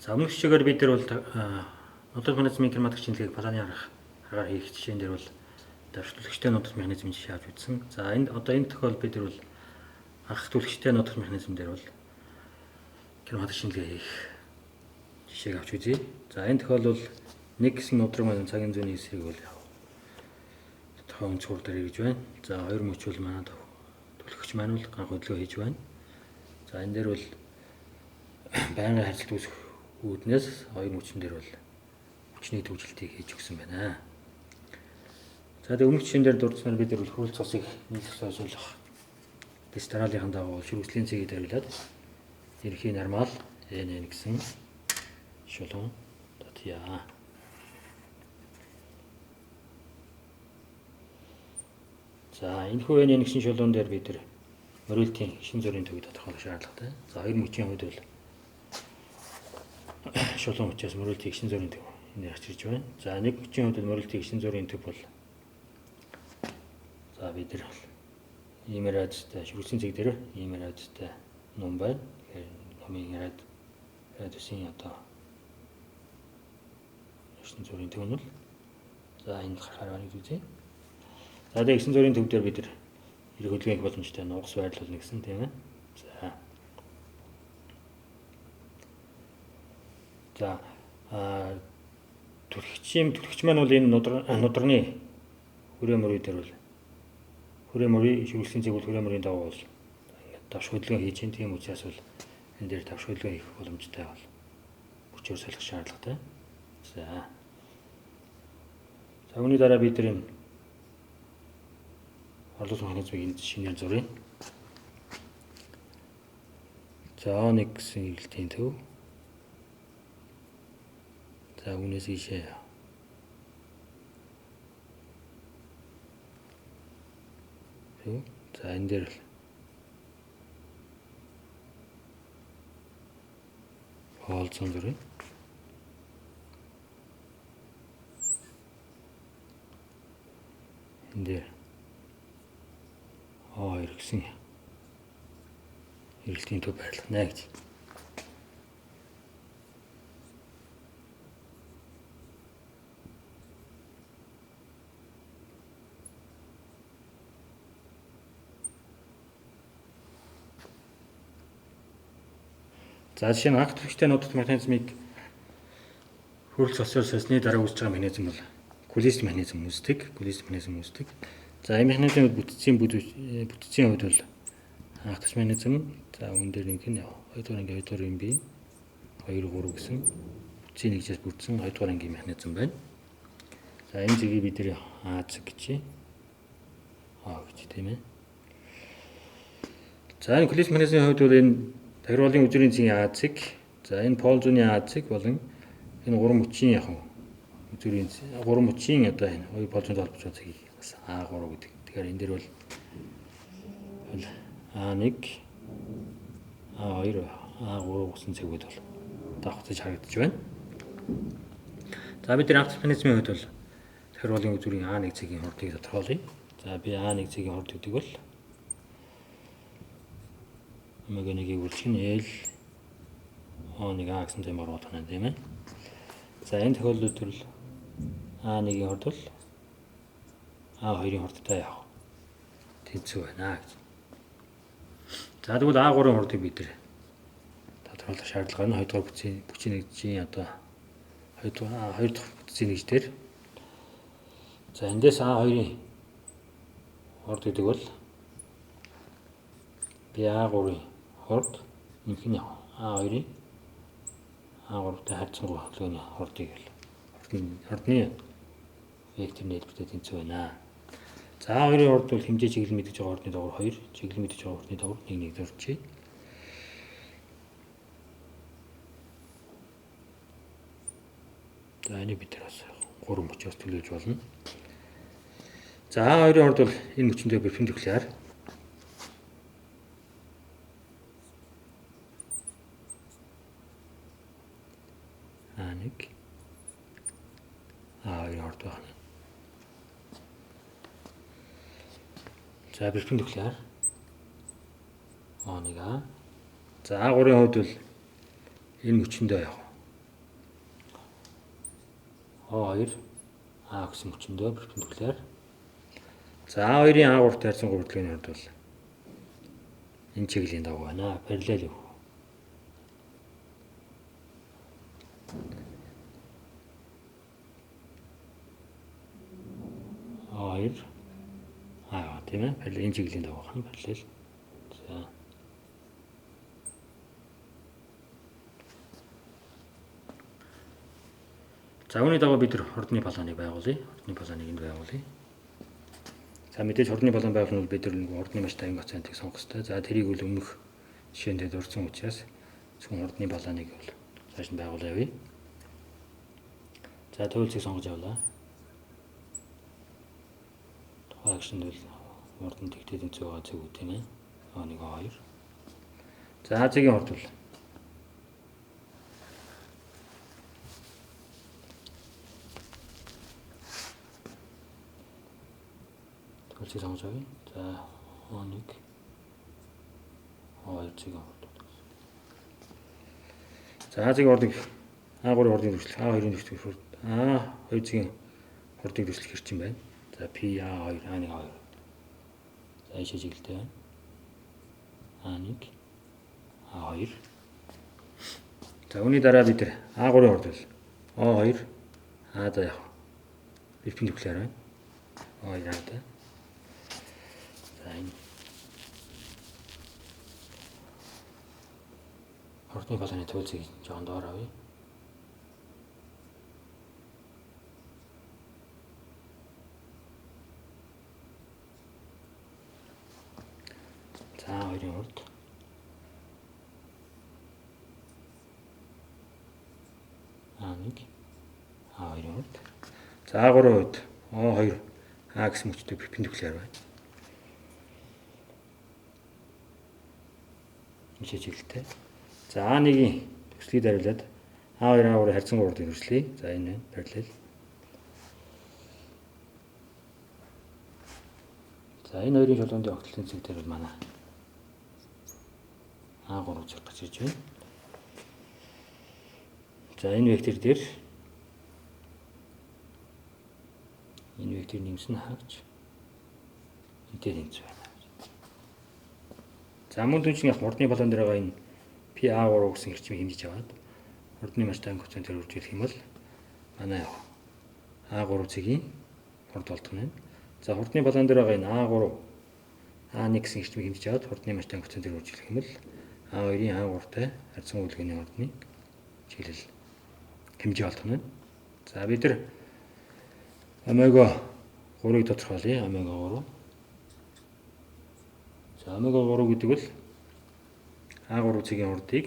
За өмнөх жишээгээр бид нар бол нудрах механизмын кинематик шинжилгээг планы аргаар хийх жишээн дээр бол давшруулагчтай нудрах механизмын жишээ авч үзсэн. За энэ одоо энэ тохиолдолд бид нар бол анх түлхэгчтэй нудрах механизм дээр бол кинематик шинжилгээ хийх жишээг авч үзье. За энэ тохиолдолд нэг гэсэн нудраг маань цагийн зүйн эсрэг бол тодорхой өнцгөр дээр эргэж байна. За хоёр мөч бол манай түлхэгч маань бол ганх хөдөлгөөн хийж байна. За энэ дээр бол байнгын харьцалт үүсэх үүднээс хоёр мөчн дээр бол хүчний төвжилтийг хийж өгсөн байна. За тэгээ өмнөх жишээн дээр дурдсанаар бид нар хөрөл цусыг нийлэх сойсуулах дэс дарааллын дагуу шүргслийн цэгийг дариулаад ерөнхий нормал NN гэсэн шулуун татъя. За энэхүү NN гэсэн шулуун дээр бид нар мөрөлтийн шин зүрийн төвийг тодорхойлох шаардлагатай. За хоёр мөчийн хувьд бол шулуун учраас мөрөлтийн шин зүрийн төв энэ гарч ирж байна. За нэг мөчийн хувьд мөрөлтийн шин зүрийн төв бол за бид нар ийм радиустай шүргсийн цэг дээр ийм радиустай нум байна. Тэгэхээр нумын радиусын одоо шин зүрийн төв нь бол за энд гарахаар байна гэж үзье. За тэгээ шин зүрийн төв дээр бид нар эрг хөдөлгөөн хийх боломжтой нугас байрлуулна гэсэн тийм ээ. За. За түлхэгч маань бол энэ нудраны хүрээ мөрий дээр бол хүрээ мөрий шүргсийн цэг бол хүрээ мөрийн дагуу бол ингээд давш хөдөлгөөн хийж чинь тийм учраас бол энэ дээр давш хөдөлгөөн хийх боломжтой бол хүчээр солих шаардлагатай. За. За үүний дараа бид нар энэ орлуулах механизмыг энэ шинээр зуръя. За O1 гэсэн эргэлтийн төв. За үүнээс ийшээ. Төв. За энэ дээр л хоолцон зуръя. Энэ дээр O2 гэсэн эргэлтийн төв байрлах нэ гэж. За жишээ нь анх түлхэгчтэй нудрах механизмыг хөрөл цосоор сосны дараа үүсэж байгаа механизм бол кулист механизм үүсдэг. Кулист механизм үүсдэг. За энэ механизмын бүтцийн хувьд бол анх тус механизм. За үүн дээр нэг нь 2 дугаар анги 2 дугаар юм би 2 3 гэсэн бүтцийн нэгжээс бүрдсэн 2 дугаар ангийн механизм байна. За энэ зэгийг бид нэр А зэг гэж А гэж тийм ээ. За энэ кулист механизмын хувьд бол энэ тагруулын үзүүрийн цэгийн А зэг, за энэ пол зүүнний А зэг болон энэ гурван мөчийн яг үзүүрийн гурван мөчийн одоо энэ хоёр пол зүүнтэй холбож байгаа цэгийг бас А3 гэдэг. Тэгэхээр энэ дээр бол А1, А2, А3 гэсэн цэгүүд бол давхцаж харагдаж байна. За бид нар анх механизмын хувьд бол тахируулын үзүүрийн А1 цэгийн хурдыг тодорхойлъё. За би А1 цэгийн хурд гэдэг бол омега 1-ийг үржих нь L O1 А гэсэн зам оруулах нь тийм ээ. За энэ тохиолдолд бол А1-ийн хурд бол А2-ын хурдтай явах тэнцүү байна гэж. За тэгвэл А3-ын хурдыг бид нар тодорхойлох шаардлага нь 2 дугаар бүтцийн нэгжийн одоо 2 дахь бүтцийн нэгж дээр. За эндээс А2-ын хурд гэдэг бол би А3-ын хурд нэмэх нь А2-ын А3-тай харьцангуй хөдөлгөөний хурдыг л хурдны вектор нийлбэртэй тэнцүү байна. За А2-ын хурд бол хэмжээ чиглэл мэдэж байгаа хурдны дагавар 2, чиглэл мэдэж байгаа хурдны дагавар 1 1 зурчээ. За энийг бид нар бас 3 мөчөөс төлөвлөж болно. За А2-ын хурд бол энэ мөчөндөө перпендикуляр. А1 А2-ын хурд байна. За перпендикуляр O1 А. За А3-ын хувьд бол энэ мөчөндөө явах. O2 А гэсэн мөчөндөө перпендикуляр. За А2-ын А3-тай харьцангуй хөдөлгөөний хурд бол энэ чиглэлийн дагуу байна. Параллел өг. А2 А тийм ээ. Параллел энэ чиглэлийн дагуу байна. Параллел. За. За үүний дагуу бид хурдны паланыг байгуулъя. Хурдны паланыг энд байгуулъя. За мэдээж хурдны палан байгуулах нь бид нэг хурдны масштабын коэффициентийг сонгох хэрэгтэй. За тэрийг үл өмнөх жишээнд дурдсан учраас зөвхөн хурдны паланыг бол цааш нь байгуулаа явъя. За туйлцыг сонгож авлаа. Тухайн агшинд бол хурд нь тэгтээ тэнцүү байгаа цэг үү тийм ээ. 1 2. За цэгийн хурд бол туйлцыг сонгож авъя. За 1 2 цэгийн хурд. За цэгийн хурдыг А3 хурдын дүрслэх, А2-ын дүрслэх хурд, А2 цэгийн хурдыг дүрслэх хэрчим байна. За P A2 A1 A2. За ийшээ чиглэлтэй байна. A1 A2. За үүний дараа бид А3-ын хурд бол O2 А за яг перпендикуляр байна. O2 А за. За энэ хурдны паланы туйлцыг жоохон доор авъя. За 2-ын хурд. А1 А2-ын хурд. За А3-ын хувьд O2 А гэсэн мөчтэй перпендикуляр байна. Энэ чиглэлтэй. За А1-ийн төслийг дариулаад А2 А3 харьцангуй хурдыг дүрслэе. За энэ параллел. За энэ хоёрын шолоонд огтлын цэг дээр бол манай А3 цэг гарч ирж байна. За энэ вектор дээр энэ вектор нэмсэн хаагч энтэй тэнцүү байна. За мөн түншний хурдны палан дээр байгаа энэ PA3 гэсэн хэрчмийг хэмжиж аваад хурдны масштабын коэффициентээр үржүүлэх юм бол манай А3 цэгийн хурд болдох нь. За хурдны палан дээр байгаа энэ А3 А1 гэсэн хэрчмийг хэмжиж аваад хурдны масштабын коэффициентээр үржүүлэх юм бол А2-ын А3-тай харьцангуй хөдөлгөөний хурдны чиглэл хэмжээ олдох нь. За бид нар омега 3-ыг тодорхойлъё. Омега 3. За омега 3 гэдэг бол А3 цэгийн хурдыг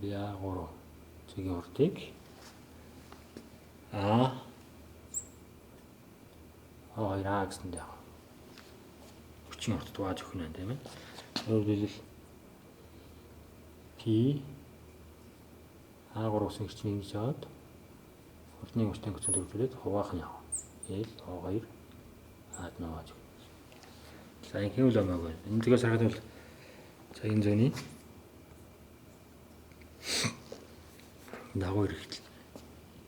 BA3 цэгийн хурдыг А O2 А гэсэн дээр хүчин хурд дугааж өгнө юм тийм ээ. Өөрөөр хэлбэл P А3 гэсэн хэрчмийг хэмжиж аваад хурдны масштабын коэффициентээр үржүүлээд хуваах нь яв. L O2 А-д нугааж өгнө. За инх юм л омега. Энэ зэгээс харахад бол цагийн зөөний дагуу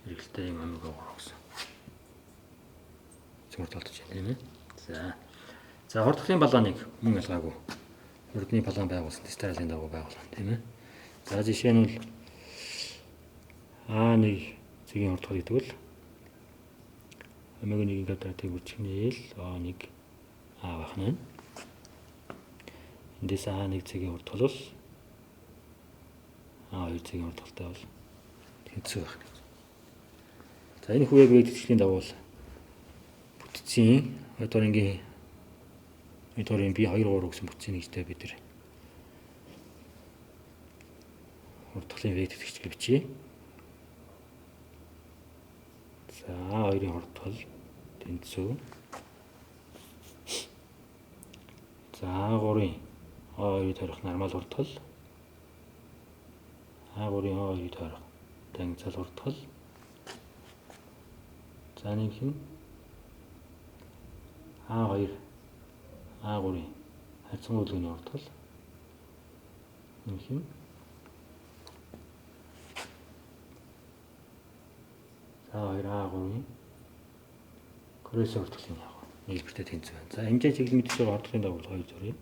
эргэлтэй юм омега 3 гэсэн. Цэвэр толдож байна тийм ээ. За. За хурдхлын баланыг мөн ялгаагүй. Хурдны палан байгуулсан дистралийн дагуу байгуулсан тийм ээ. За жишээ нь бол А1 цэгийн хурдхал гэдэг бол омега 1-ийн квадратыг үржих нь L O1 А байх нь. Эндээс А1 цэгийн хурдхал бол А2 цэгийн хурдхалтай бол тэнцүү байх гэж. За энэ хүүэг вектор тэтгэлийн дагуу бүтцийн 2 дугаар ангийн 2 дугаар B 2 3 гэсэн бүтцийн нэгжтэй бид нар хурдхлын вектор тэтгэж бичье. За А2-ын хурдхал тэнцүү. За А3-ын А2-ыг тойрох нормал хурдхал. А3-ын А2-ыг тойрох тангенциал хурдхал. За нэмэх нь А2 А3-ын харьцангуй хөдөлгөөний хурдхал. Нэмэх нь A2 A3-ын Кросс хурдлагын яг нийлбэртэй тэнцүү байна. За хэмжээ чиглэл мэдэж байгаа хурдлагын дагуу 2 зуръя.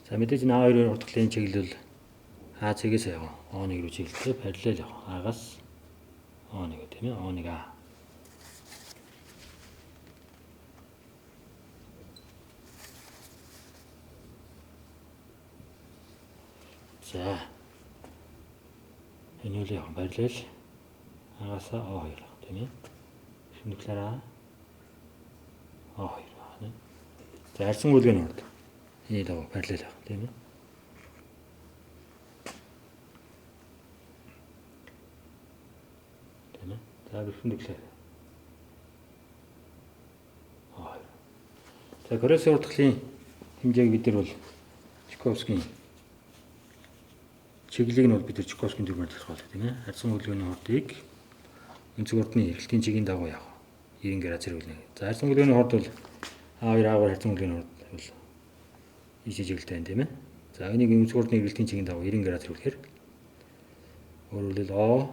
За мэдээж энэ A2-ын хурдлагын чиглэл А цэгээс яг О1 рүү чиглэлтэй параллел яг А-гаас О1 тийм ээ О1 А. За энэ үл яг параллел А-гаас О2 тийм ээ. Шүндэглээр А О2 байна. За харьцан гүйлгээний хурд энэ дагуу параллел яг тийм ээ. Тийм ээ. За перпендикуляр. А2. За Кросс хурдлагын хэмжээг бид нар бол Чайковскийн чиглэлийг нь бол бид нар Чайковскийн дүрмээр тодорхойлдог тийм ээ. Харьцан хөдөлгөөний хурдыг өнцөг хурдны эргэлтийн чигийн дагуу яг 90 градус зэрэглэнэ. За харьцан хөдөлгөөний хурд бол А2 А3 харьцан хөдөлгөөний хурд бол ийшээ чиглэлтэй байна тийм ээ. За энийг өнцөг хурдны эргэлтийн чигийн дагуу 90 градус зэрэглэхээр өөрөөр хэлбэл О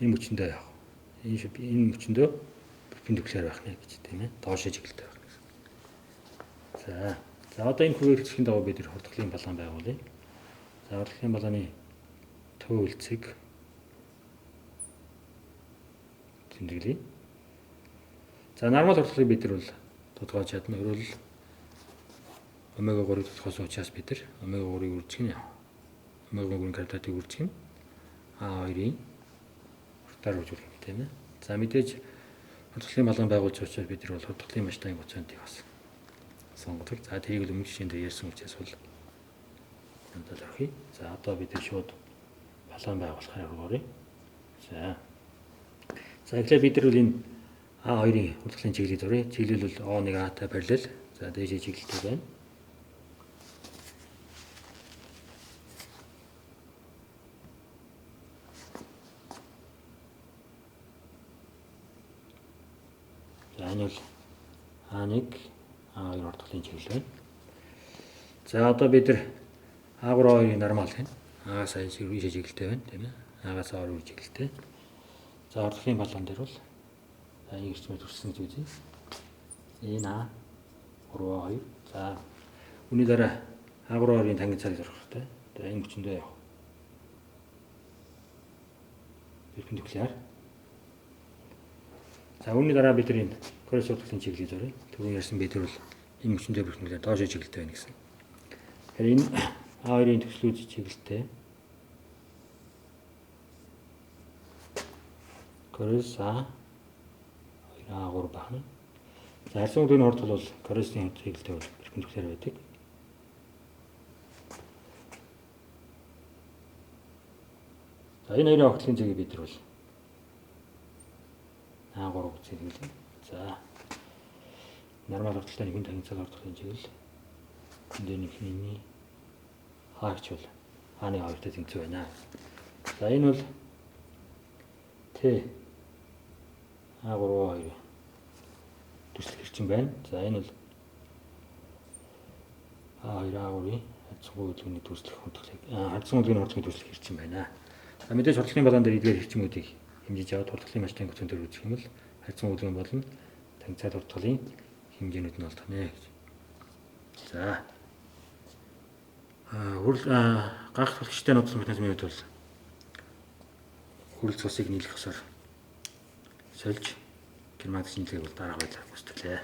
энэ мөчөндөө яг энэ мөчөндөө перпендикуляр байх нэ гэж тийм ээ. Доошоо чиглэлтэй байх гэсэн. За одоо энэ хүрээлцгийн дагуу бид нар хурдлагын балан байгуулъя. За хурдлагын баланы төв үлцэг тэмдэглэе. За нормал хурдлагыг бид нар бол тодорхойлж чадна. Өөрөөр хэлбэл омега 3-ыг тодорхойлсон учраас бид нар омега 3-ыг үржих нь омега 3-ын квадратыг үржих нь А2-ын хурдаар үржүүлэх юм тийм ээ. За мэдээж хурдлагын балан байгуулж учраас бид нар бол хурдлагын масштабын коэффициентийг бас сонгодог. За тэрийг л өмнөх жишээн дээр ярьсан учраас бол надад орхиё. За одоо бид нар шууд балан байгуулахаар оръё. За эхлээд бид нар бол энэ А2-ын хурдлагын чиглэлийг зуръя. Чиглэл бол О1 А-тай параллел. За дээшээ чиглэлтэй байна. За энэ бол А1 А2 хурдлагын чиглэл байна. За одоо бид нар А3 А2-ын нормал хийнэ. А-гаас А ийшээ чиглэлтэй байна тийм ээ. А-гаас А руу чиглэлтэй. За хурдлагын балан дээр бол энэ эрчмээр төрсөн гэж үзье. Энэ А 3 А2. За үүний дараа А3 А2-ын тангенциалыг зурах хэрэгтэй. Одоо энэ мөчөндөө явах. Перпендикуляр. За үүний дараа бид нар энэ Кросс хурдлагын чиглэлийг зуръя. Түрүүн ярьсан бид нар бол энэ мөчөндөө перпендикуляр доошоо чиглэлтэй байна гэсэн. Тэгэхээр энэ А2-ын төслүүд чиглэлтэй. Кросс А 2 А3 байна. За харьцан хөдөлгөөний хурд бол Кроссны чиглэлтэй бол перпендикуляр байдаг. За энэ хоёрын огтлын зэгийг бид нар бол А3 гэж хэллээ. За нормал хурдтай нэгэн тангенциал хурдлагын чиглэл энэ дээр нэг энэний хаагч бол А1 А2-тай тэнцүү байна. За энэ бол Т А3 А2 төслөх эрчим байна. За энэ бол А2 А3-ын харьцан хөдөлгөөний төслөх хурдлагыг харьцан хөдөлгөөний хурдлагын төслөх эрчим байна. За мэдээж хурдлагын балан дээр эдгээр эрчмүүдийг хэмжиж аваад хурдлагын масштабын коэффициентээр үзэх юм бол харьцан хөдөлгөөн болон тангенциал хурдлагын хэмжээнүүд нь олдох нэ гэж. За ганх түлхэгчтэй нууц механизмын хувьд бол хүрэл цусыг нийлэх ёсоор сольж герман шинжилгээг бол дараах байдлаар гүйцэтгэлээ.